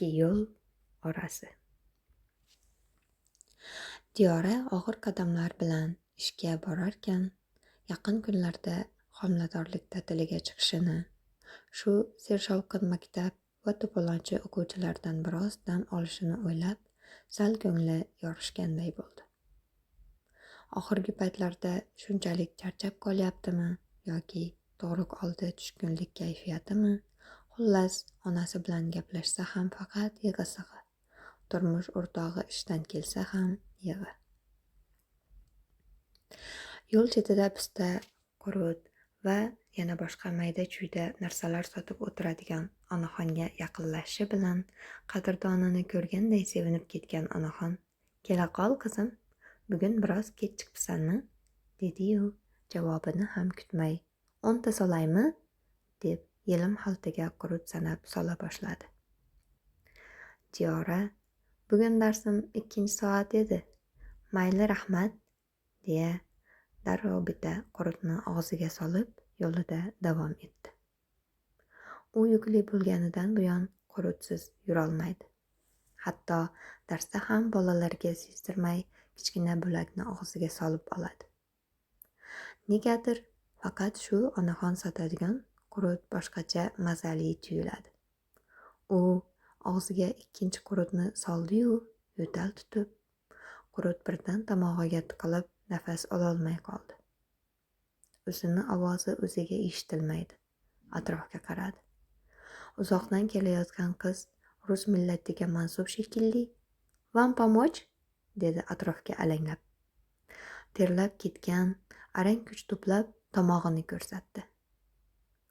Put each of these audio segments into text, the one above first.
Ikki yo'l orasi. Diyora og'ir qadamlar bilan ishga borarkan, yaqin kunlarda homiladorlik ta'tiliga chiqishini, shu sershovqin maktab va to'polonchi o'quvchilardan biroz dam olishini o'ylab, sal ko'ngli yorishganday bo'ldi. Oxirgi paytlarda shunchalik charchab qolyaptimi yoki tug'ruq oldi tushkunlik kayfiyatimi, xullas, onasi bilan gaplashsa ham faqat yig'i-sig'i, turmush o'rtog'i ishdan kelsa ham yig'i. Yo'l chetida pista, qurut va yana boshqa mayda-chuyda narsalar sotib o'tiradigan onaxonga yaqinlashishi bilan qadrdonini ko'rganday sevinib ketgan onaxon, "Kela qol, qizim, bugun biroz kech chiqibsanmi?" dedi-yu, javobini ham kutmay, "10 ta solaymi?" deb yelim xaltaga qurut sanab sola boshladi. Diyora, "Bugun darsim ikkinchi soat edi, mayli, rahmat", deya darrov bitta qurutni og'ziga solib, yo'lida davom etdi. U yukli bo'lganidan buyon qurutsiz yurolmaydi. Hatto darsda ham bolalarga sezdirmay kichkina bo'lakni og'ziga solib oladi. Negadir faqat shu onaxon sotadigan qurut boshqacha mazali tuyuladi. U og'ziga ikkinchi qurutni soldi-yu, yo'tal tutib, qurut birdan tomog'iga tiqilib, nafas ololmay qoldi. O'zini ovozi o'ziga eshitilmaydi. Atrofga qaradi. Uzoqdan kelayotgan qiz rus millatiga mansub shekilli. "Вам помочь?" dedi atrofga alanglab. Terlab ketgan, arang kuch to'plab tomog'ini ko'rsatdi.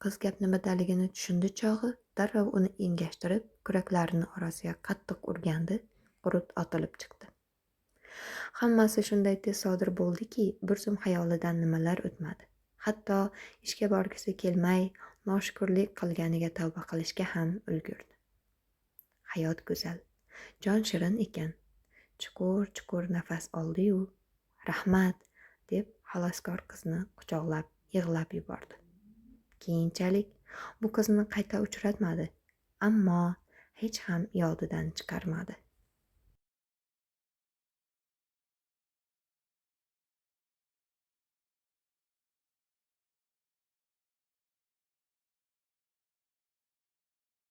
Qiz gap nimadaligini tushundi chog'i, darrov uni engashtirib, kuraklarini orasiga qattiq urgandi, qurut otilib chiqdi. Hammasi shunday tez sodir bo'ldiki, bir zum xayolidan nimalar o'tmadi. Hatto ishga borgisi kelmay, noshukurlik qilganiga tavba qilishga ham ulgurdi. Hayot go'zal, jon shirin ekan. Chuqur-chuqur nafas oldi-yu, "Rahmat", deb xaloskor qizni quchoqlab yig'lab yubordi. Keyinchalik bu qizni qayta uchratmadi, ammo hech ham yodidan chiqarmadi.